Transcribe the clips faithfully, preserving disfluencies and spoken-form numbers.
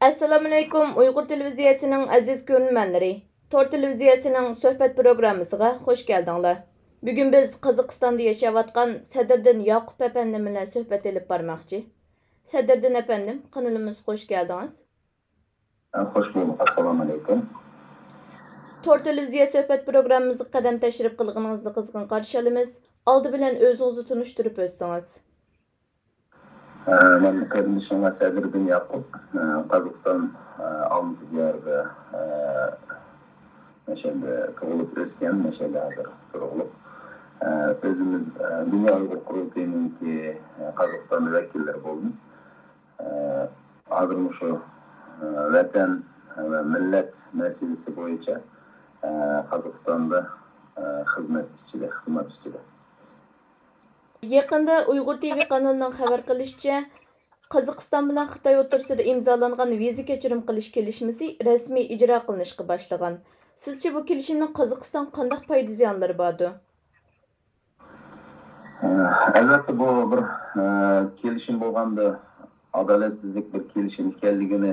ئەسسالامۇئەلەيكۇم، ئۇيغۇر تېلېۋىزىيەسىنىڭ ئەزىز كۆرۈرمەنلىرى. تور تېلېۋىزىيەسىنىڭ سۆھبەت پروگراممىسىغا خۇش كەلدىڭلار. بۈگۈن بىز قازاقىستاندا ياشاۋاتقان سەدىردىن ياقۇپ ئەپەندىم بىلەن سۆھبەت ئېلىپ بارماقچى. سەدىردىن ئەپەندىم، قانىلىمىزغا خۇش كەلدىڭىز. خوش بولدۇق. ئەسسالامۇئەلەيكۇم. تور تېلېۋىزىيە سۆھبەت پروگراممىمىزغا قەدەم تەشرىپ قىلغىنىڭىزنى قىزغىن قارشى ئالىمىز. ئالدى بىلەن ئۆزىڭىزنى تونۇشتۇرۇپ ئۆتسىڭىز. ئە، مەن قېرىندىشىڭلار سەدىردىن ياقۇپ، ئە، قازاقىستان، ئە، ئالمىتى دىيارىدا، ئە، مەشەدە تۇغۇلۇپ ئۆسكەن، مەشەدە ھازىر تۇرۇقلۇق. ئە، ئۆزىمىز، ئە، دۇنيا ئۇيغۇر قۇرۇلتىيىنىڭكى، ئە، قازاقىستان ۋەكىللىرى بولىمىز. ئە، ھازىر مۇشۇ، ئە، ۋەتەن ۋە مىللەت مەسىلىسى بويىچە، ئە، قازاقىستاندا، ئە، خىزمەت ئىچىدە، خىزمەت ئۈستىدە. يېقىندا ئۇيغۇر تىۋى قانىلىنىڭ خەۋەر قىلىشىچە، قازاقىستان بىلەن خىتاي ئوتتۇرىسىدا ئىمزالانغان ۋىزا كەچۈرۈم قىلىش كېلىشمىسى رەسمىي ئىجرا قىلىنىشقا باشلىغان. سىزچە بۇ كېلىشىمنىڭ قازاقىستانغا قانداق پايدا زىيانلىرى باردۇ؟ ئەلۋەتتە، بۇ بىر، ئە، كېلىشىم بولغاندا، ئادالەتسىزلىك بىر كېلىشىم ئىكەنلىكىنى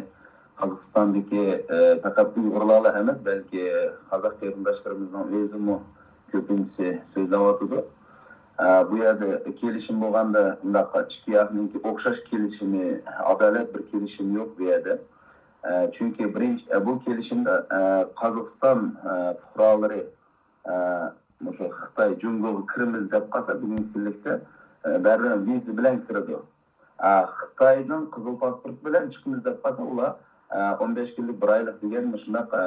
قازاقىستاندىكى، ئە، پەقەت ئۇيغۇرلارلا ئەمەس، بەلكى قازاق قېرىنداشلىرىمىزنىڭ ئۆزىمۇ كۆپىنچىسى سۆزلەۋاتىدۇ. ئە، بۇ يەردە كېلىشىم بولغاندا، ئۇنداق ئىككى ياقنىڭكى ئوخشاش كېلىشىمى، ئادالەت بىر كېلىشىم يوق بۇ يەردە. ئە، چۈنكى بىرىنچى، ئە، بۇ كېلىشىمدە، ئە، قازاقىستان، ئە، پۇقرالىرى، ئە، مۇشۇ خىتاي جۇڭگوغا كىرىمىز دەپ قالسا، بۈگۈنكى كۈنلۈكتە، ئە، بەرىبىر ۋىزا بىلەن كىرىدۇ. ئە، خىتاينىڭ قىزىل پاسپورت بىلەن چىقىمىز دەپ قالسا، ئۇلار، ئە، ئون بەش كۈنلۈك، بىر ئايلىق دېگەن مۇشۇنداق، ئە،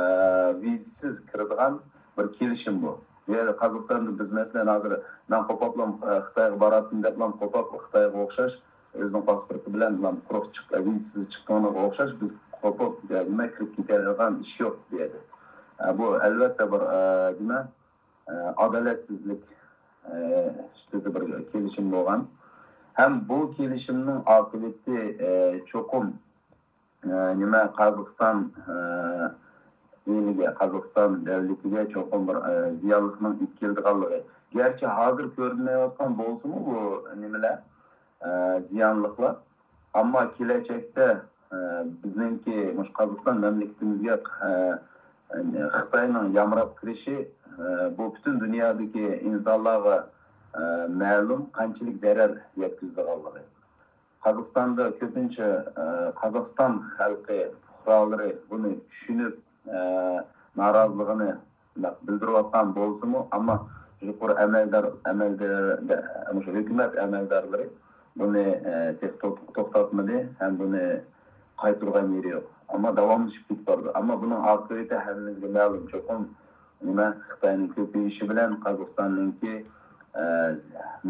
ۋىزىسىز كىرىدىغان بىر كېلىشىم بۇ. بۇ يەردە قازاقىستاندا بىز، مەسىلەن، ھازىر مەن قوپاپلا، ئە، خىتايغا باراتتىم دەپلا قوپاپ، خىتايغا ئوخشاش، ئۆزىنىڭ پاسپورتى بىلەن قۇرۇق چىق-، ۋىزىسىز چىققىنىغا ئوخشاش، بىز قوپۇپ، نېمە، كىرىپ كېتەلىگەن ئىش يوق بۇ يەردە. ئە، بۇ، ئەلۋەتتە، بىر، ئە، نېمە، ئە، ئادالەتسىزلىك، ئە، ئۈستىدە بىر كېلىشىم بولغان. ھەم بۇ كېلىشىمنىڭ ئاقىۋىتى، ئە، چوقۇم، ئە، نېمە، قازاقىستان، ئە، ئېلىگە، قازاقىستان دۆلىتىگە چوقۇم بىر، ئە، زىيانلىقنىڭ ئېلىپ كېلىدىغانلىقى. گەرچە ھازىر كۆرۈنمەيۋاتقان بولسىمۇ بۇ نېمىلەر، ئە، زىيانلىقلار. ئەمما كېلەچەكتە، ئە، بىزنىڭكى مۇشۇ قازاقىستان مەملىكىتىمىزگە، ئە، خىتاينىڭ يامراپ كىرىشى، ئە، بۇ پۈتۈن دۇنيادىكى ئىنسانلارغا، ئە، مەلۇم قانچىلىك زەرەر يەتكۈزىدىغانلىقى. قازاقىستاندا كۆپىنچە، ئە، قازاقىستان خەلقى پۇقرالىرى بۇنى چۈشىنىپ، ئە، نارازىلىقىنى بىلدۈرۈۋاتقان بولسىمۇ، ئەمما يۇقىرى ئەمەلدار، ئەمەلدار، مۇشۇ ھۆكۈمەت ئەمەلدارلىرى بۇنى، ئە، تېخى تو-، توختاتمىدى ھەم بۇنى قايتۇرغان يېرى يوق. ئەمما داۋاملىشىپ كېتىپ بارىدۇ. ئەمما بۇنىڭ ئاقىۋىتى ھەممىمىزگە مەلۇم. چوقۇم نېمە، خىتاينىڭ كۆپىيىشى بىلەن قازاقىستاننىڭكى، ئە،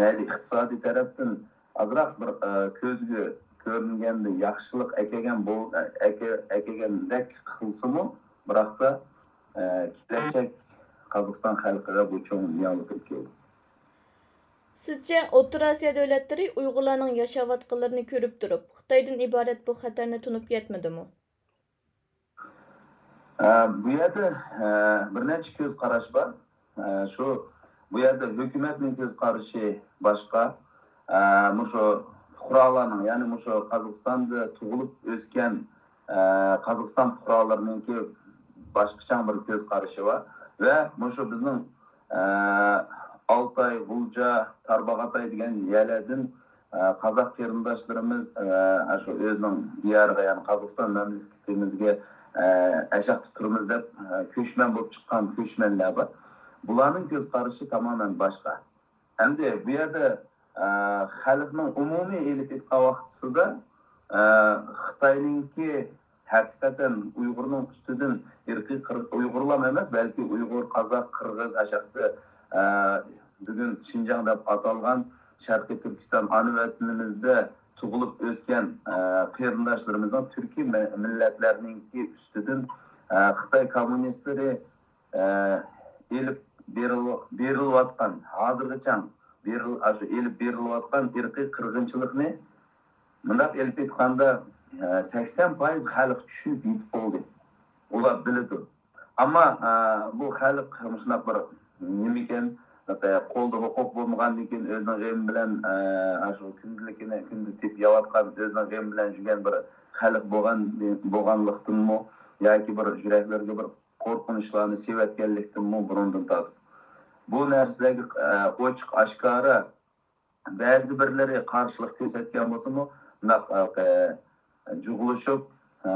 مەيلى ئىقتىسادىي تەرەپتىن ئازراق بىر، ئە، كۆزگە كۆرۈنگەندە ياخشىلىق ئەكەلگەن بول-، ئەكە-، ئەكەلگەندەك قىلسىمۇ، بىراقتا، ئە، كېلەچەك قازاقىستان خەلقىگە بۇ چوڭ زىيانلىق ئەكەلدى. سىزچە، ئوتتۇرا ئاسىيا دۆلەتلىرى ئۇيغۇرلارنىڭ ياشاۋاتقانلىرىنى كۆرۈپ تۇرۇپ، خىتايدىن ئىبارەت بۇ خەتەرنى تونۇپ يەتمىدىمۇ؟ ئە، بۇ يەردە، ئە، بىر نەچچە كۆز قاراش بار. ئە، شۇ، بۇ يەردە ھۆكۈمەتنىڭ كۆز قارىشى باشقا. ئە، مۇشۇ پۇقرالارنىڭ، يەنى مۇشۇ قازاقىستاندا تۇغۇلۇپ ئۆسكەن، ئە، قازاقىستان پۇقرالىرىنىڭكى باشقىچاڭ بىر كۆز قارىشى بار. ۋە مۇشۇ بىزنىڭ، ئە، ئالتاي، غۇلجا، تارباغاتاي دېگەن يەرلەردىن، ئە، قازاق قېرىنداشلىرىمىز، ئە، شۇ ئۆزىنىڭ دىيارىغا، يەنى قازاقىستان مەملىكىتىمىزگە، ئە، ئەشەقتە تۇرىمىز دەپ، ئە، كۆچمەن بولۇپ چىققان كۆچمەنلەر بار. بۇلارنىڭ كۆز قارىشى تامامەن باشقا. ئەمدى بۇ يەردە، ئە، خەلقنىڭ ئومۇمىي ئېلىپ ئېيتقان ۋاقتىسىدا، ئە، خىتاينىڭكى ھەقىقەتەن ئۇيغۇرنىڭ ئۈستىدىن ئىرقىي قىر-، ئۇيغۇرلام ئەمەس، بەلكى ئۇيغۇر، قازاق، قىرغىز، ئاشاقتا، ئە، بۈگۈن شىنجاڭ دەپ ئاتالغان شەرقىي تۈركىستان ئانا ۋەتىنىمىزدە تۇغۇلۇپ ئۆسكەن، ئە، قېرىنداشلىرىمىزنىڭ تۈركىي مە-، مىللەتلەرنىڭكى ئۈستىدىن، ئە، خىتاي كوممۇنىستلىرى، ئە، ئېلىپ بېرىل-، بېرىلىۋاتقان، ھازىرغىچە بېرىل-، ئاشۇ ئېلىپ بېرىلىۋاتقان ئىرقىي قىرغىنچىلىقنى مۇنداق ئېلىپ ئېيتقاندا، ئە، سەكسەن پايىز خەلق چۈشىنىپ يېتىپ بولدى. ئۇلار بىلىدۇ. ئەمما، ئە، بۇ خەلق مۇشۇنداق بىر نېمىكەن، قولدا ھوقۇق بولمىغاندىن كېيىن ئۆزىنىڭ غېمى بىلەن، ئە، ئاشۇ كۈندىلىكىنى كۈندە تېپىپ يەۋاتقان، ئۆزىنىڭ غېمى بىلەن يۈرگەن بىر خەلق بولغان، بولغانلىقتىنمۇ ياكى بىر يۈرەكلىرىگە بىر قورقۇنچلارنى سېلىۋەتكەنلىكتىنمۇ بۇرۇندىن تارتىپ. بۇ نەرسىلەرگە، ئە، ئوچۇق ئاشكارا بەزى بىرلىرى قارشىلىق كۆرسەتكەن بولسىمۇ، مۇنداق، ئە، جۇغلىشىپ، ئە،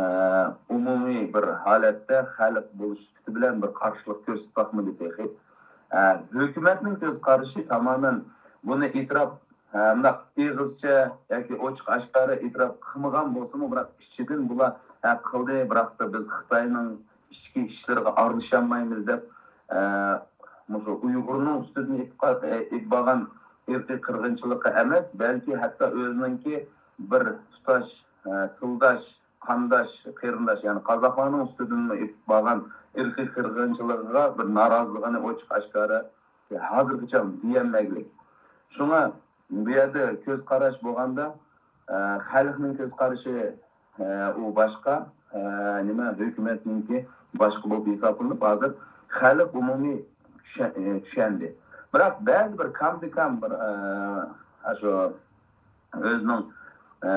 ئومۇمىي بىر ھالەتتە خەلق بولۇش سۈپىتى بىلەن بىر قارشىلىق كۆرسىتىپ باقمىدى تېخى. ئە، ھۆكۈمەتنىڭ كۆز قارىشى تامامەن بۇنى ئېتىراپ، ئە، مۇنداق ئېغىزچە ياكى ئوچۇق ئاشكارا ئېتىراپ قىلمىغان بولسىمۇ، بىراق ئىچىدىن بۇلار، ھە، قىلدى، بىراق بىز خىتاينىڭ ئىچكى ئىشلىرىغا ئارىلىشالمايمىز دەپ، ئە، مۇشۇ ئۇيغۇرنىڭ ئۈستىدىن ئېلىپ قا-، ئېلىپ بارغان ئىرقىي قىرغىنچىلىقى ئەمەس، بەلكى ھەتتا ئۆزىنىڭكى بىر تۇتاش، ئە، تىلداش، قانداش، قېرىنداش، يەنى قازاقلارنىڭ ئۈستىدىنمۇ ئېلىپ بارغان ئىرقىي قىرغىنچىلىقىغا بىر نارازىلىقىنى ئوچۇق ئاشكارا ھازىرغىچە دېيەلمەگلىك. شۇڭا بۇ يەردە كۆز قاراش بولغاندا، ئە، خەلقنىڭ كۆز قارىشى، ئە، ئۇ باشقا، ئە، نېمە، ھۆكۈمەتنىڭكى باشقا بولۇپ ھېسابلىنىپ، ھازىر خەلق ئومۇمىي چۈشە-، ئە، چۈشەندى. بىراق بەزى بىر كامدىكام بىر، ئە، ئاشۇ ئۆزىنىڭ، ئە،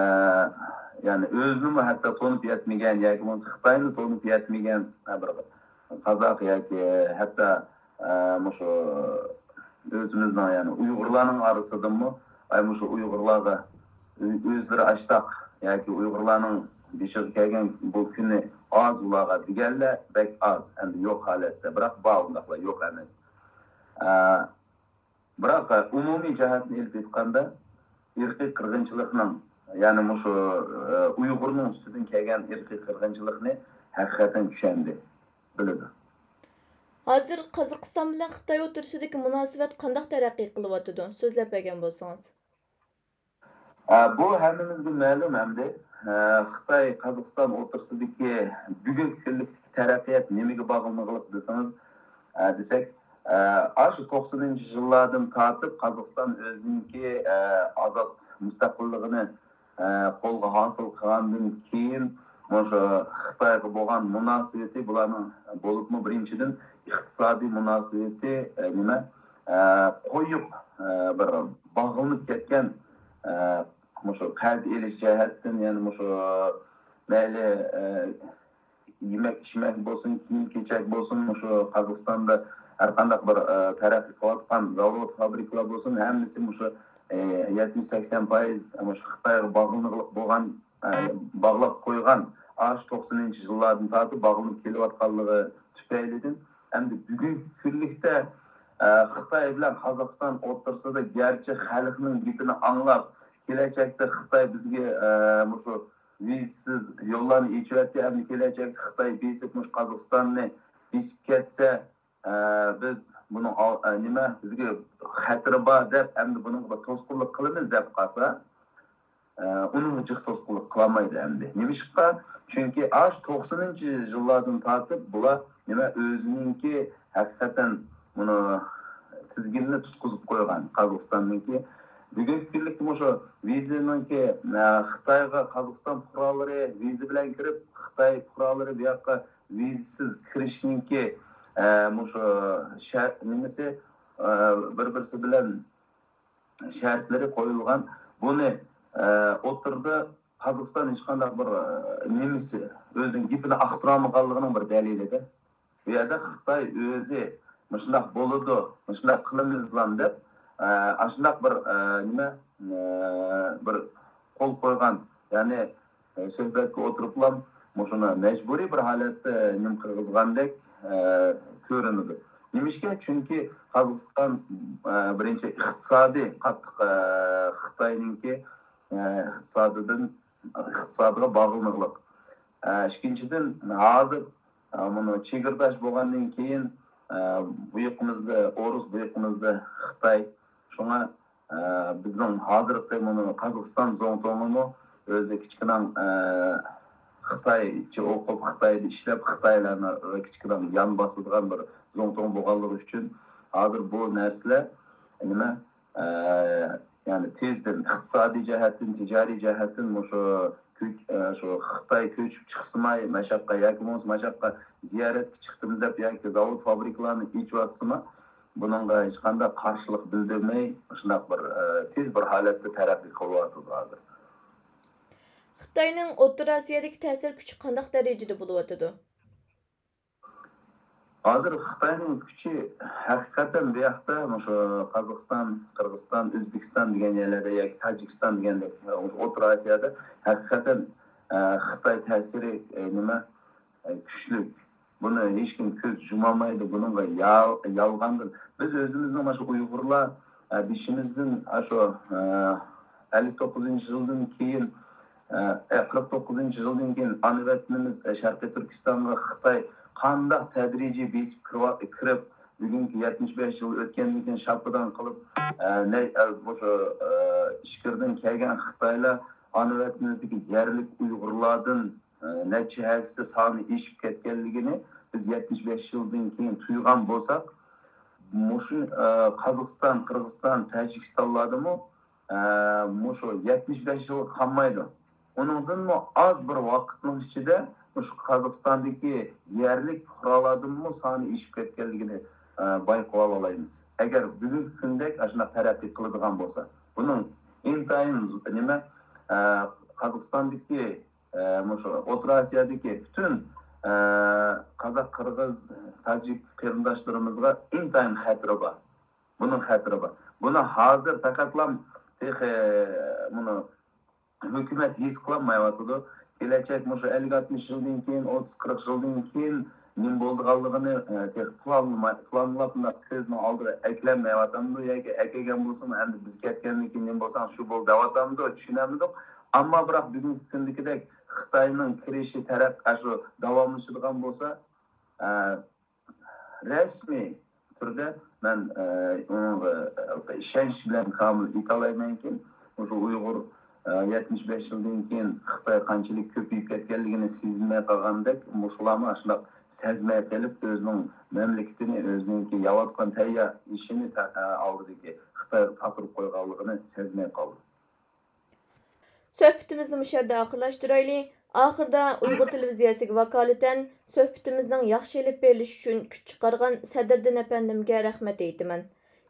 يەنى ئۆزىنىمۇ ھەتتا تونۇپ يەتمىگەن ياكى بولمىسا خىتاينى تونۇپ يەتمىگەن، ئە، بىر قازاق ياكى ھەتتا، ئە، مۇشۇ ئۆزىمىزنىڭ، يەنى ئۇيغۇرلارنىڭ ئارىسىدىمۇ، ئاي، مۇشۇ ئۇيغۇرلارغا ئۆ-، ئۆزلىرى ئاشتاق ياكى ئۇيغۇرلارنىڭ بېشىغا كەلگەن بۇ كۈنى ئاز ئۇلارغا دېگەنلەر بەك ئاز، ئەمدى يوق ھالەتتە، بىراق بار ئۇنداقلار، يوق ئەمەس. ئە، بىراق، ئە، ئومۇمىي جەھەتتىن ئېلىپ ئېيتقاندا، ئىرقىي قىرغىنچىلىقنىڭ، يەنى مۇشۇ، ئە، ئۇيغۇرنىڭ ئۈستىدىن كەلگەن ئىرقىي قىرغىنچىلىقنى ھەقىقەتەن چۈشەندى، بىلىدۇ. ھازىر قازاقىستان بىلەن خىتاي ئوتتۇرىسىدىكى مۇناسىۋەت قانداق تەرەققىي قىلىۋاتىدۇ؟ سۆزلەپ بەرگەن بولسىڭىز. ئە، بۇ ھەممىمىزگە مەلۇم ئەمدى. ئە، خىتاي، قازاقىستان ئوتتۇرىسىدىكى بۈگۈنكى كۈنلۈكتىكى تەرەققىيات نېمىگە باغلىنىغلىق دېسىڭىز، ئە، دېسەك، ئە، ئاشۇ توقسىنىنچى يىللاردىن تارتىپ قازاقىستان ئۆزىنىڭكى، ئە، ئازاد مۇستەقىللىقىنى، ئە، قولغا ھاسىل قىلغاندىن كېيىن، مۇشۇ خىتايغا بولغان مۇناسىۋىتى بۇلارنىڭ، بولۇپمۇ بىرىنچىدىن ئىقتىسادىي مۇناسىۋىتى، ئە، نېمە، ئە، قويۇق، ئە، بىر باغلىنىپ كەتكەن، ئە، مۇشۇ قەرز ئېلىش جەھەتتىن، يەنى مۇشۇ مەيلى، ئە، يېمەك ئىچمەك بولسۇن، كىيىم كېچەك بولسۇن، مۇشۇ قازاقىستاندا ھەر قانداق بىر، ئە، تەرەققىي قىلىۋاتقان زاۋۇت، فابرىكىلار بولسۇن، ھەممىسى مۇشۇ، ئە، يەتمىش سەكسەن پايىز مۇشۇ خىتايغا باغلىنىغلىق بولغان، ئە، باغلاپ قويغان، ئاشۇ توقسىنىنچى يىللاردىن تارتىپ باغلىنىپ كېلىۋاتقانلىقى تۈپەيلىدىن، ئەمدى بۈگۈنكى كۈنلۈكتە، ئە، خىتاي بىلەن قازاقىستان ئوتتۇرىسىدا گەرچە خەلقنىڭ گېپىنى ئاڭلاپ، كېلەچەكتە خىتاي بىزگە، ئە، مۇشۇ ۋىزىسىز يوللارنى ئېچىۋەتتى. ئەمدى كېلەچەكتە خىتاي بېسىپ، مۇشۇ قازاقىستاننى بېسىپ كەتسە، ئە، بىز بۇنىڭ ئال-، ئە، نېمە، بىزگە خەتىرى بار دەپ، ئەمدى بۇنىڭغا بىر توسقۇنلۇق قىلىمىز دەپ قالسا، ئە، ئۇنىڭغا جىق توسقۇنلۇق قىلالمايدۇ ئەمدى. نېمىشقا؟ چۈنكى ئاشۇ توقسىنىنچى يىللاردىن تارتىپ بۇلار، نېمە، ئۆزىنىڭكى ھەقىقەتەن بۇنى تىزگىننى تۇتقۇزۇپ قويغان قازاقىستاننىڭكى. بۈگۈنكى كۈنلۈكتە مۇشۇ ۋىزىنىڭكى، ئە، خىتايغا قازاقىستان پۇقرالىرى ۋىزا بىلەن كىرىپ، خىتاي پۇقرالىرى بۇ ياققا ۋىزىسىز كىرىشنىڭكى، ئە، مۇشۇ شەرت نېمىسى، ئە، بىر-بىرسى بىلەن شەرتلىرى قويۇلغان. بۇنى، ئە، ئوتتۇرىدا قازاقىستان ھېچقانداق بىر، ئە، نېمىسى، ئۆزىنىڭ گېپىنى ئاختۇرالمىغانلىقىنىڭ بىر دەلىلىدە. بۇ يەردە خىتاي ئۆزى مۇشۇنداق بولىدۇ، مۇشۇنداق قىلىمىزلام دەپ، ئە، ئاشۇنداق بىر، ئە، نېمە، ئە، بىر قول قويغان، يەنى، ئە، سۆھبەتكە ئولتۇرۇپلا مۇشۇنى مەجبۇرىي بىر ھالەتتە نېمە قىلغۇزغاندەك، ئە، كۆرۈنىدۇ. نېمىشقا؟ چۈنكى قازاقىستان، ئە، بىرىنچى ئىقتىسادىي قاتتىق، ئە، خىتاينىڭكى، ئە، ئىقتىسادىدىن، ئىقتىسادىغا باغلىنىقلىق. ئە، ئىككىنچىدىن، ھازىر، ئە، مۇنۇ چېگرىداش بولغاندىن كېيىن، ئە، بۇ يېقىمىزدا ئورۇس، بۇ يېقىمىزدا خىتاي. شۇڭا، ئە، بىزنىڭ ھازىرقى مۇنۇ قازاقىستان زۇڭتۇڭىمۇ ئۆزى كىچىككىنە، ئە، خىتايچە ئوقۇپ، خىتايدا ئىشلەپ، خىتايلارنى كىچىككىنە يان باسىدىغان بىر زۇڭتۇڭ بولغانلىقى ئۈچۈن ھازىر بۇ نەرسىلەر نېمە، ئە، يەنى تېزدىن ئىقتىسادىي جەھەتتىن، تىجارىي جەھەتتىن مۇشۇ كۆچ-، ئە، شۇ خىتاي كۆچۈپ چىقسىماي ماشاققا ياكى بولمىسا ماشاققا زىيارەتكە چىقتىم دەپ ياكى زاۋۇت فابرىكىلارنى ئېچىۋاتسىمۇ، بۇنىڭغا ھېچقانداق قارشىلىق بىلدۈرمەي، شۇنداق بىر، ئە، تېز بىر ھالەتتە تەرەققىي قىلىۋاتىدۇ ھازىر. خىتاينىڭ ئوتتۇرا ئاسىيادىكى تەسىر كۈچى قانداق دەرىجىدە بولۇۋاتىدۇ؟ ھازىر خىتاينىڭ كۈچى ھەقىقەتەن بۇ ياقتا، مۇشۇ قازاقىستان، قىرغىزىستان، ئۆزبېكىستان دېگەن يەرلەردە ياكى تاجىكىستان دېگەندەك ئوتتۇرا ئاسىيادا ھەقىقەتەن، ئە، خىتاي تەسىرى، ئە، نېمە، ئە، كۈچلۈك. بۇنى ھېچكىم كۆز يۇمالمايدۇ. بۇنىڭغا يال-، يالغاندىن. بىز ئۆزىمىزنىڭ مانا شۇ ئۇيغۇرلار، ئە، بېشىمىزدىن، ئە، شۇ، ئە، ئەللىك توققۇزىنچى يىلدىن كېيىن، ئە، قىرىق توققۇزىنچى يىلدىن كېيىن ئانا ۋەتىنىمىز، ئە، شەرقىي تۈركىستانغا خىتاي قانداق تەدرىجىي بېسىپ كىرىۋا-، كىرىپ، بۈگۈنكى يەتمىش بەش يىل ئۆتكەندىن كېيىن شاپىدان قىلىپ، ئە، نە-، ئە، مۇشۇ، ئە، ئىچكىرىدىن كەلگەن خىتايلار ئانا ۋەتىنىمىزدىكى يەرلىك ئۇيغۇرلاردىن، ئە، نەچچە ھەسسە سانى ئېشىپ كەتكەنلىكىنى بىز يەتمىش بەش يىلدىن كېيىن تۇيغان بولساق، مۇشۇ، ئە، قازاقىستان، قىرغىزىستان، تاجىكىستانلاردىمۇ، ئە، مۇشۇ يەتمىش بەش يىلغا قالمايدۇ. ئۇنىڭدىنمۇ ئاز بىر ۋاقىتنىڭ ئىچىدە مۇشۇ قازاقىستاندىكى يەرلىك پۇقرالاردىنمۇ سانى ئېشىپ كەتكەنلىكىنى، ئە، بايقىۋالالايمىز. ئەگەر بۈگۈنكى كۈندەك ئاشۇنداق تەرەققىي قىلىدىغان بولسا، بۇنىڭ ئىنتايىن نېمە، ئە، قازاقىستاندىكى، ئە، مۇشۇ ئوتتۇرا ئاسىيادىكى پۈتۈن، ئە، قازاق، قىرغىز، تاجىك قېرىنداشلىرىمىزغا ئىنتايىن خەتىرى بار. بۇنىڭ خەتىرى بار. بۇنى ھازىر پەقەتلا تېخى، مۇنى ھۆكۈمەت ھېس قىلالمايۋاتىدۇ. كېلەچەك مۇشۇ ئەللىك، ئاتمىش يىلدىن كېيىن، ئوتتۇز، قىرىق يىلدىن كېيىن نېمە بولىدىغانلىقىنى، ئە، تېخى پىلانلىماي-، پىلانلاپ مۇنداق كۆزنىڭ ئالدىغا ئەكىلەلمەيۋاتامدۇ ياكى ئەكەلگەن بولسىمۇ، ئەمدى بىز كەتكەندىن كېيىن نېمە بولساڭ شۇ بول دەۋاتامدۇ، چۈشىنەلمىدۇق. ئەمما بىراق بۈگۈنكى كۈندىكىدەك خىتاينىڭ كىرىشى تەرەق-، ئاشۇ داۋاملىشىدىغان بولسا، ئە، رەسمىي تۈردە مەن، ئە، ئۇنىڭغا ئىشەنچ بىلەن كامىل ئېيتالايمەنكى، مۇشۇ ئۇيغۇر، ئە، يەتمىش بەش يىلدىن كېيىن خىتاي قانچىلىك كۆپىيىپ كەتكەنلىكىنى سېزمەي قالغاندەك، مۇشۇلارمۇ ئاشۇنداق سەزمەي قېلىپ، ئۆزىنىڭ مەملىكىتىنى، ئۆزىنىڭكى يەۋاتقان تەييار ئىشىنى تا-، ئە، ئالدىدىكى خىتايغا تاپىرىپ قويغانلىقىنى سەزمەي قالدى. سۆھبىتىمىزنى مۇشۇ يەردە ئاخىرلاشتۇرايلى. ئاخىردا ئۇيغۇر تېلېۋىزىيەسىگە ۋاكالىتەن سۆھبىتىمىزنىڭ ياخشى ئېلىپ بېرىلىشى ئۈچۈن كۈچ چىقارغان سەدرىدىن ئەپەندىمگە رەھمەت ئېيتىمەن.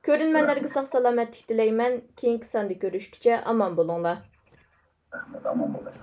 كۆرۈرمەنلەرگە ساق سالامەتلىك تىلەيمەن. كېيىنكى ساندا كۆرۈشكىچە ئامان بولۇڭلار. رەھمەت، ئامان بولۇڭ.